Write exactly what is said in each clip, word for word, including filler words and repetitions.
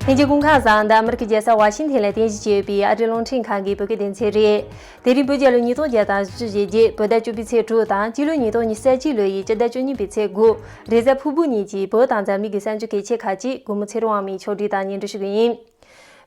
ལྷན་རྒྱས་སྐུ་ཁམས་བཟང་། འདི་ཨ་མི་རི་ཀའི་རྒྱལ་ས་ཝ་ཤིང་ཐན་ལ་རྟེན་གཞི་བྱས་ཡོད་པའི་ཨ་རིའི་རླུང་འཕྲིན་ཁང་གི་བོད་སྐད་སྡེ་ཚན་རེད། དེ་རིང་བོད་རྒྱལ་ལོ་ཉིས་སྟོང་བརྒྱ་དང་བཞི་བཅུ་ཞེ་བརྒྱད། བོད་ཟླ་བཅུ་པའི་ཚེས་དྲུག་དང་། སྤྱི་ལོ་ཉིས་སྟོང་ཉི་ཤུ་རྩ་གཅིག་ལོ་ཡི་སྤྱི་ཟླ་བཅུ་གཉིས་པའི་ཚེས་དགུ། རེས་གཟའ་ཕུར་བུ་ཉིན་གྱི་བོད་དང་འཛམ་གླིང་གི་གསར་འགྱུར་གལ་ཆེ་ཁག་ཅིག་སྒོ་མོ་ཚེ་རིང་དབང་མོས་ཕྱོགས་སྒྲིག་དང་སྙན་སྒྲོན་ཞུ་གི་ཡིན།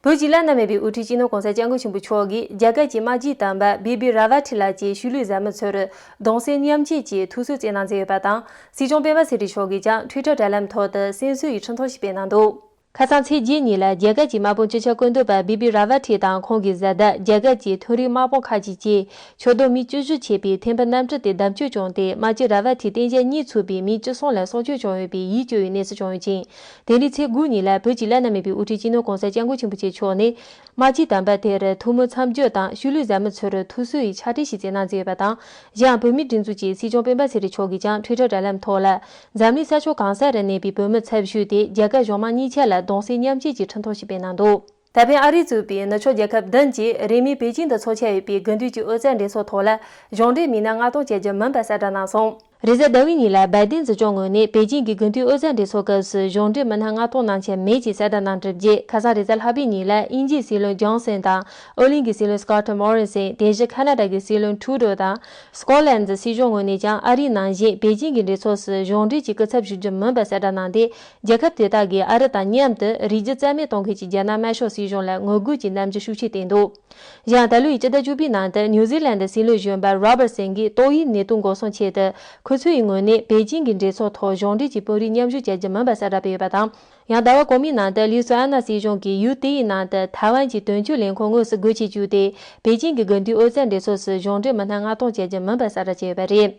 བོད་ཀྱི་བླ་ན་མེད་པའི་དབུ་ཁྲིད་སྤྱི་ནོར་༸གོང་ས་༸སྐྱབས་མགོན་ཆེན་པོ་མཆོག་གིས་རྒྱ་གར་གྱི་དམག་སྤྱིའི་དམ་པ་བི་པི་ར་ཝ་ཊི་ལགས་ཀྱི་ཤུལ་ལུས་བཟའ་མི་ཚོར་གདུང་སེམས་མཉམ་སྐྱེད་ཀྱི་ཐུགས་གསོའི་བསྩལ་གནང་མཛད་ཡོད་པ་དང་། སྲིད་སྐྱོང་སྤེན་པ་ཚེ་རིང་མཆོག་གིས་ཀྱང་ཊུའི་ཊར་དྲ་ལམ་ཐོག་ཏུ་སེམས་གསོ་ཡི་འཁྲུངས་ཐུང་ཞིག་སྤེལ་གནང་འདུག་ཁ་སང་ཚེས་བརྒྱད་ཉིན་ལ་རྒྱ་གར་གྱི་དམག་དཔུང་སྤྱི་ཁྱབ་བཀོད་འདོམས་པ་བི་པི་ར་ཝ་ཊི་དང་ཁོང་གི་བཟའ་ཟླ་རྒྱ་གར་གྱི་མཐོ་རིམ་དམག་དཔུང་ཁག་ཅིག་བཅས་ཆོས་དོན་མི་བཅུ་བཞི་ཆེད་པའི་ཐེམ་པ་གནམ་གྲུ་དེ་བརྡབ་གཅོད་བྱུང་སྟེ། དམག་སྤྱི་ར་ཝ་ཊི་སྟེང་ཆ་གཉིས་ཚུད་པའི་མི་བཅུ་གསུམ་ལ་སྲོག་སྐྱོན་བྱུང་ཡོད་པའི་ཡིད་སྐྱོ་བའི་གནས་ཚུལ་བྱུང་ཡོད་ཅིང་། དེ་རིང་ཚེས་དགུ་ཉིན་ལ་བོད་ཀྱི་བླ་ན་མེད་པའི་དབུ་ཁྲིད་སྤྱི་ནོར་༸གོང་ས་༸སྐྱབས་མགོན་ཆེན་པོ་མཆོག་ནས། དམག་སྤྱིའི་དམ་པ་དེར་ཐུགས་སྨོན་མཚམས་སྦྱོར་དང་ཤུལ་ལུས་བཟའ་མི་ཚོར་ཐུགས་གསོ་ཡི་ཕྱག་བྲིས་ཤིག་བསྩལ་གནང་མཛད་ཡོད་པ་དང་། གཞན་ཡང་བོད་མིའི་སྒྲིག་འཛུགས་ཀྱི་སྲིད་སྐྱོང་སྤེན་པ་ཚེ་རིང་མཆོག་གིས་ཀྱང་ཊུའི་ཊར་དྲ་ལམ་ཐོག་ལ། འཛམ་གླིང་ས་ཕྱོགས་གང་ས་རུ་གནས་པའི་བོད་མི་ཚབ་ཞུས་ཏེ། རྒྱ་གར་གཞུང་དམངས་གཉིས་ཆ་ལ་གདུང་སེམས་མཉམ་སྐྱེད་ཀྱི་འཁྲུངས་ཐུང་ཞིག་སྤེལ་གནང་འདུག་ད་ཕན་ཨ་རིས་གཙོས་པའི་ནུབ་ཕྱོགས་རྒྱལ་ཁབ་བདུན་གྱིས་རིང་མིན་པེ་ཅིང་དུ་འཚོགས་འཆར་ཡོད་པའི་དགུན་དུས་ཀྱི་ཨོ་རྩལ་འགྲན་ཚོགས་ཐོག་ལ་གཞུང་འབྲེལ་མི་སྣ་ལྔ་སྟོང་བཅོ་བརྒྱད་མིན་པ་གསལ་བསྒྲགས་གནང་སོང་། རེས་གཟའ་ཟླ་བའི་ཉིན་ལ་བའི་ཏིན་འཛིན་སྐྱོང་ངོས་ནས་པེ་ཅིང་གི་དགུན་དུས་ཨོ་རྩལ་འགྲན་ཚོགས་སྐབས་སུ་གཞུང་འབྲེལ་མི་སྣ་ལྔ་སྟོང་ནང་ཆ་མེད་ཅེས་གསལ་བསྒྲགས་གནང་གྲུབ་རྗེས། ཁ་སང་རེས་གཟའ་ལྷག་པའི་ཉིན་ལ་དབྱིན་ཇིའི་སྲིད་བློན་ཇོན་སན་དང་ཨོ་གླིང་གི་སྲིད་བློན་སྐོ་ཊི་མོ་རི་སན། དེ་བཞིན་ཁ་ན་ཌ་གི་སྲིད་བློན་ཊུ་རུ་ཌོ་དང་། སྐོ་ལན་ཌི་སྲིད་གཞུང་ངོས་ནས་ཀྱང་ཨ་རིའི་ནང་བཞིན་པེ་ཅིང་གི་འགྲན་ཚོགས་སུ་གཞུང་འབྲེལ་གྱི་སྐུ་ཚབ་ཞུ་རྒྱུ་མིན་པ་གསལ་བསྒྲགས་གནང་སྟེ། རྒྱལ་ཁབ་དེ་དག་གིས་ཨ་རི་དང་མཉམ་དུ་རིགས་རྒྱུད་རྩ་མེད་གཏོང་མཁན་གྱི་རྒྱ་ནག་དམར་ཤོག་སྲིད་གཞུང་ལ་ངོ་རྒོལ་གྱི་རྣམ་འགྱུར་ཤུགས་ཆེ་བསྟན་འདུག་གཞན་ཡང་ད་ལོའི་སྤྱི་ཟླ་བཅུ་པའི་ནང་དུ་ནིའུ་ཛི་ལན་ཌི་སྲིད་བློན་གཞོན་པ་རོ་བར་སན་གྱིས་ཏོག་དབྱིབས་ནད་དུག་འགོག་སྲུང་ཆེད་དུ། ཁོ་ཚོའི་ངོས་ནས་པེ་ཅིང་གི་འགྲན་ཚོགས་ཐོག་གཞུང་འབྲེལ་གྱི་དཔོན་རིགས་མཉམ་ཞུགས་བྱ་རྒྱུ་མིན་པ་གསལ་བསྒྲགས་སྤེལ་ཡོད་པ་དང་། ཡང་ཟླ་བ་གོང་མའི་ནང་དུ་ལུའི་སུའུ་ཨན་ན་སྲིད་གཞུང་གིས་ཡུལ་དེའི་ནང་དུ་ཐའེ་ཝན་གྱི་དོན་གཅོད་ལས་ཁུངས་དངོས་སུ་སྒོ་ཕྱེ་བཅུག་སྟེ། པེ་ཅིང་གི་དགུན་དུས་ཨོ་རྩལ་འགྲན་ཚོགས་སུ་གཞུང་འབྲེལ་མི་སྣ་ལྔ་སྟོང་བྱ་རྒྱུ་མིན་པ་གསལ་བསྒྲགས་བྱས་ཡོད་པ་རེད།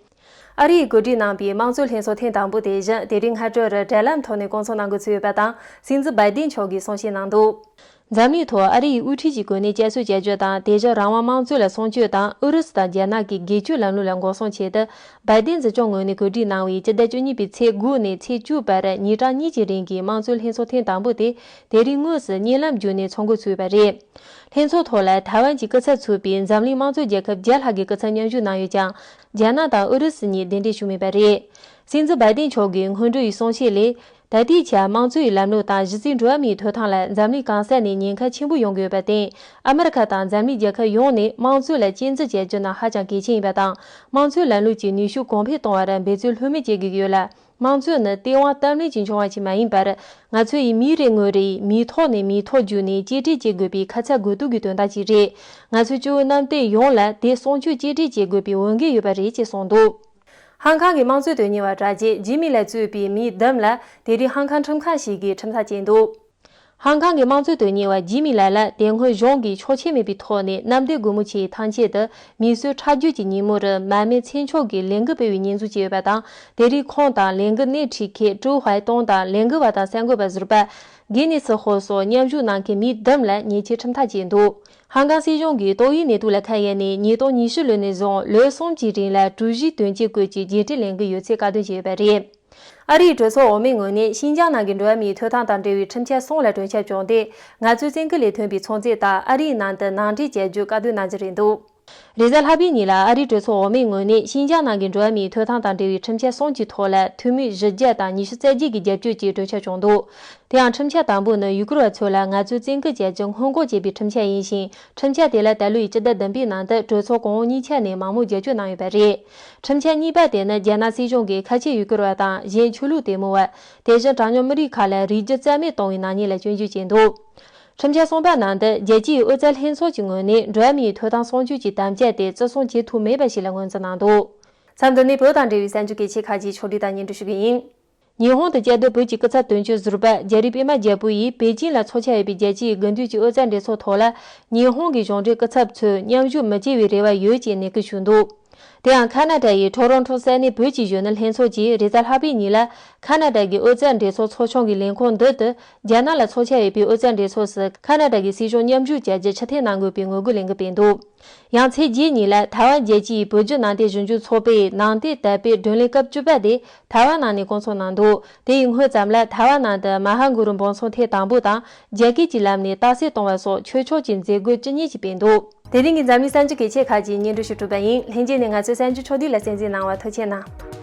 ཨ་རི་ཡིས་གོ་སྒྲིག་གནང་པའི་དམངས་གཙོའི་ལྷན་ཚོགས་ཐེངས་དང་པོ་དེ་བཞིན་དེ་རིང་སྔ་དྲོར་དྲ་ལམ་ཐོག་ནས་སྐོང་ཚོགས་གནང་འགོ་ཚུགས་ཡོད་པ་དང་། སྲིད་འཛིན་བྷའི་ཏིན་མཆོག་གིས་གསུང་བཤད་གནང་འདུག་འཛམ་གླིང་ཐོག་ཨ་རི་ཡི་དབུ་ཁྲིད་ཀྱི་གོ་གནས་བསྐྱར་གསོ་བྱ་རྒྱུ་དང་། དེ་བཞིན་རང་དབང་དམངས་གཙོ་ལ་སྲུང་སྐྱོབ་དང་། ཨུ་རུ་སུ་དང་རྒྱ་ནག་གི་སྒེར་གཅོད་ལམ་ལུགས་ལ་འགོག་སྲུང་ཆེད་དུ། བྷའི་ཏིན་འཛིན་སྐྱོང་ངོས་ནས་གོ་སྒྲིག་གནང་བའི་སྤྱི་ཟླ་བཅུ་གཉིས་པའི་ཚེས་དགུ་ནས་ཚེས་བཅུ་བར་ཉིན་གྲངས་གཉིས་ཀྱི་རིང་གི་དམངས་གཙོའི་ལྷན་ཚོགས་ཐེངས་དང་པོ་དེ་དེ་རིང་དངོས་སུ་བརྙན་ལམ་བརྒྱུད་ནས་འཚོགས་འགོ་ཚུགས་ཡོད་པ་རེད། ལྷན་ཚོགས་ཐོག་ལ་ཐའེ་ཝན་གྱི་སྐུ་ཚབ་ཚུད་པའི་འཛམ་གླིང་དམངས་གཙོའི་རྒྱལ་ཁབ་བརྒྱ་ལྷག་གི་སྐུ་ཚབ་མཉམ་ཞུགས་གནང་ཡོད་ཀྱང་། རྒྱ་ནག་དང་ཨུ་རུ་སུ་གཉིས་གདན་འདྲེན་ཞུས་མེད་པ་རེད། སྲིད་འཛིན་བྷའི་ཏིན་མཆོག་གིས་སྔོན་འགྲོ་ཡི་གསུང་བཤད་ལས། ད་ལྟའི་ཆར་དམངས་གཙོའི་ལམ་ལུགས་དང་གཞི་རྩའི་འགྲོ་བ་མིའི་ཐོབ་ཐང་ལ་འཛམ་གླིང་གང་ས་ནས་ཉེན་ཁ་ཆེན་པོ་ཡོང་གི་ཡོད་པར་བརྟེན། ཨ་མི་རི་ཁ་དང་འཛམ་གླིང་རྒྱལ་ཁབ་ཡོངས་ནས་དམངས་གཙོ་ལ་གཅེས་འཛིན་བྱ་རྒྱུ་ནི་ཧ་ཅང་གལ་ཆེན་ཡིན་པ་དང་། དམངས་གཙོའི་ལམ་ལུགས་ཀྱི་ནུས་ཤུགས་གོང་འཕེལ་གཏོང་བར་འབད་བརྩོན་ལྷོད་མེད་བྱེད་དགོས་ཀྱི་ཡོད་ལ། དམངས་གཙོ་ནི་སྟེས་དབང་བཏབ་ལེན་གྱི་འབྱུང་བ་ཞིག་མ་ཡིན་པར། ང་ཚོ་ཡིས་མི་རེ་ངོ་རེ་ཡིས་མིའི་ཐོག་ནས་མིའི་ཐོག་བརྒྱུད་ནས་གཅེས་སྤྲས་བྱེད་དགོས་པའི་ཁ་ཚ་དགོས་གཏུགས་ཀྱི་དོན་དག་ཅིག་རེད། ང་ཚོའི་སྤྱི་བོའི་གནམ་བསྟན་ཡོངས་ལ་དེ་སྲུང་སྐྱོབ་གཅེས་སྤྲས་བྱེད་དགོས་པའི་འོས་འགན་ཡོད་པ་རེད་ཅེས་གསུངས་འདུག་ཧང་ཀང་གི་དམངས་གཙོའི་དོན་གཉེར་བ་དྲ་རྒྱའི་ཇི་མི་ལ་གཙོས་པའི་མི་བདུན་ལ་དེ་རིང་ཧང་ཀང་ཁྲིམས་ཁང་ཞིག་གིས་ཁྲིམས་ཐག་བཅད་འདུག་ཧང་ཀང་གི་དམངས་གཙོའི་དོན་གཉེར་བ་ཇི་མི་ལ་ལ་དེ་སྔོན་གཞུང་གིས་ཆོག་མཆན་མེད་པའི་ཐོག་ནས་གནམ་བདེ་སྒོ་མོ་ཆེའི་ཐང་ཆེན་དུ་མིས་གསོད་ཁྲག་སྦྱོར་གྱི་ཉིན་མོར་མ་སྨད་ཚེ་མཆོག་གིས་ལས་འགུལ་སྤེལ་བའི་ཉེས་འཛུགས་བྱས་ཡོད་པ་དང་། དེ་རིང་ཁོང་དང་ལས་འགུལ་སྣེ་ཁྲིད་མཁན་ཀྲུའུ་ཧའེ་ཏུང་དང་ལས་འགུལ་བ་དང་གསར་འགོད་པ་ཟུར་པ། གྷི་ནི་སི་ཧོ་སོགས་མཉམ་ཞུགས་གནང་མཁན་མི་བདུན་ལ་ཉེས་ཆད་ཁྲིམས་ཐག་བཅད་འདུག་ཧང་ཀང་སྲིད་གཞུང་གིས་ཏོག་དབྱིབས་ནད་དུག་ལ་ཁ་གཡར་ནས་ཉིས་སྟོང་ཉི་ཤུ་ལོ་ནས་བཟུང་ལོ་གསུམ་གྱི་རིང་ལ་གྲུ་བཞིའི་དོན་རྐྱེན་སྐོར་གྱི་རྒྱས་སྤྲོས་ལེན་གྱི་ཡོད་ཚུལ་བཀའ་འདོན་བྱས་ཡོད་པ་རེད། ཨ་རིའི་གྲོས་ཚོགས་འོག་མའི་ངོས་ནས་ཤིན་ཅང་ནང་གི་འགྲོ་བ་མིའི་ཐོབ་ཐང་དང་འབྲེལ་བའི་ཁྲིམས་འཆར་གསུམ་ལ་གྲོས་འཆར་བྱུང་སྟེ། ང་ཚོའི་བཙན་སྐུལ་ལས་ཐོན་པའི་ཚོང་རྫས་དག་ཨ་རིའི་ནང་དུ་ནང་འདྲེན་བྱ་རྒྱུའི་བཀའ་འདོན་གནང་རྒྱུ་རེད་འདུག་རེས་གཟའ་ལྷག་པའི་ཉིན་ལ་ཨ་རིའི་གྲོས་ཚོགས་འོག་མའི་ངོས་ནས་ཤིན་ཅང་ནང་གི་འགྲོ་བ་མིའི་ཐོབ་ཐང་དང་འབྲེལ་བའི་ཁྲིམས་འཆར་གསུམ་གྱི་ཐོག་ལ་འཐུས་མི་བཞི་བརྒྱ་དང་ཉི་ཤུ་རྩ་བརྒྱད་ཀྱི་རྒྱབ་སྐྱོར་གྱིས་གྲོས་འཆར་བྱུང་འདུག་དེ་ཡང་ཁྲིམས་འཆར་དང་པོ་ནི་ཡུ་གུར་བ་ཚོ་ལ་ངལ་རྩོལ་བཙན་སྐུལ་བྱ་རྒྱུ་སྔོན་འགོག་བྱེད་པའི་ཁྲིམས་འཆར་ཡིན་ཞིང་། ཁྲིམས་འཆར་དེ་ལ་ད་ལོའི་སྤྱི་ཟླ་བདུན་པའི་ནང་དུ་གྲོས་ཚོགས་གོང་འོག་གཉིས་ཆ་ནས་མང་མོས་རྒྱབ་སྐྱོར་གནང་ཡོད་པ་རེད། ཁྲིམས་འཆར་གཉིས་པ་དེ་ནི་རྒྱ་ནག་སྲིད་གཞུང་གིས་ཁ་ཆེ་ཡུ་གུར་བ་དང་གཞན་ཆོས་ལུགས་དད་མོས་པ། དེ་བཞིན་གྲངས་ཉུང་མི་རིགས་ཁག་ལ་རིགས་རྒྱུད་རྩ་མེད་གཏོང་བའི་ནག་ཉེས་ལ་སྐྱོན་བརྗོད་བྱས་འདུག་ཁྲིམས་འཆར་གསུམ་པ་ནང་དུ་རྒྱལ་སྤྱིའི་ཨོ་རྩལ་ལྷན་ཚོགས་ཀྱི་ངོས་ནས་འགྲོ་བ་མིའི་ཐོབ་ཐང་སྲུང་སྐྱོབ་ཀྱི་དམ་བཅའ་དེ་བརྩི་སྲུང་བྱེད་ཐུབ་མེད་པ་ཞིག་ལ་ངོས་འཛིན་གནང་འདུག་མཚམས་འདི་ནས་བོད་དང་འབྲེལ་བའི་གསར་འགྱུར་གལ་ཆེ་ཁག་ཅིག་ཕྱོགས་སྒྲིག་དང་སྙན་སྒྲོན་ཞུ་གི་ཡིན། ཉི་ཧོང་དུ་བཅའ་སྡོད་བོད་ཀྱི་སྐུ་ཚབ་དོན་གཅོད་ཟུར་པ་རྒྱ་རི་པད་མ་རྒྱལ་པོ་ཡིས་པེ་ཅིང་ལ་འཚོགས་འཆར་ཡོད་པའི་རྒྱལ་སྤྱིའི་དགུན་དུས་ཀྱི་ཨོ་རྩལ་འགྲན་ཚོགས་ཐོག་ལ་ཉི་ཧོང་གི་གཞུང་འབྲེལ་སྐུ་ཚབ་ཚོས་མཉམ་ཞུགས་མི་བྱེད་པའི་རེ་བ་ཡོད་ཅེས་ནན་སྐུལ་ཞུས་འདུག་དེ་ཡང་ཁ་ན་ཌ་ཡི་ཊོ་རོན་ཊོ་ས་གནས་བོད་ཀྱི་གཞོན་ནུ་ལྷན་ཚོགས་ཀྱིས་རེས་གཟའ་ལྷག་པའི་ཉིན་ལ་ཁ་ན་ཌ་གི་ཨོ་རྩལ་འགྲན་ཚོགས་ཚོགས་ཆུང་གི་ལས་ཁུངས་འདི་དུ་རྒྱ་ནག་ལ་འཚོགས་འཆར་ཡོད་པའི་ཨོ་རྩལ་འགྲན་ཚོགས་སུ་ཁ་ན་ཌ་གི་སྲིད་གཞུང་མཉམ་ཞུགས་བྱ་རྒྱུ་ཕྱིར་འཐེན་གནང་དགོས་པའི་ངོ་རྒོལ་ལས་འགུལ་སྤེལ་འདུག་ཡང་ཚེས་བརྒྱད་ཉིན་ལ་ཐའེ་ཝན་རྒྱལ་སྤྱིའི་བོད་བརྒྱུད་ནང་བསྟན་གཞོན་སྐྱོང་ཚོགས་པས་ནང་བསྟན་དར་སྤེལ་བགྲོ་གླེང་སྐབས་བཅུ་པ་དེ་ཐའེ་ཝན་ནང་ནས་སྐོང་ཚོགས་གནང་འདུག་དེ་ཡི་སྔོན་ཙམ་ལ་ཐའེ་ཝན་ནང་དུ་མ་ཧཱ་གུ་རུ་འབུམ་ཚོགས་ཐེངས་དང་པོ་དང་རྒྱ་སྐད་ཀྱི་ལམ་ནས་རྟགས་གསལ་གཏོང་བ་སོགས་ཆོས་ཕྱོགས་ཀྱི་མཛད་སྒོ་བཅུ་གཉིས་ཀྱིས་སྤེལ་འདུག་དེ་རིང་གི་འཛམ་གླིང་གསར་འགྱུར་གལ་ཆེ་ཁག་ཅིག་སྙན་སྒྲོན་ཞུ་གྲུབ་པ་ཡིན། ལྷན་རྒྱས་ནས་ང་ཚོའི་གསར་འགྱུར་ཕྱོགས་བསྡུས་ལ་གསན་གཟིགས་གནང་བར་ཐུགས་རྗེ་གནང་།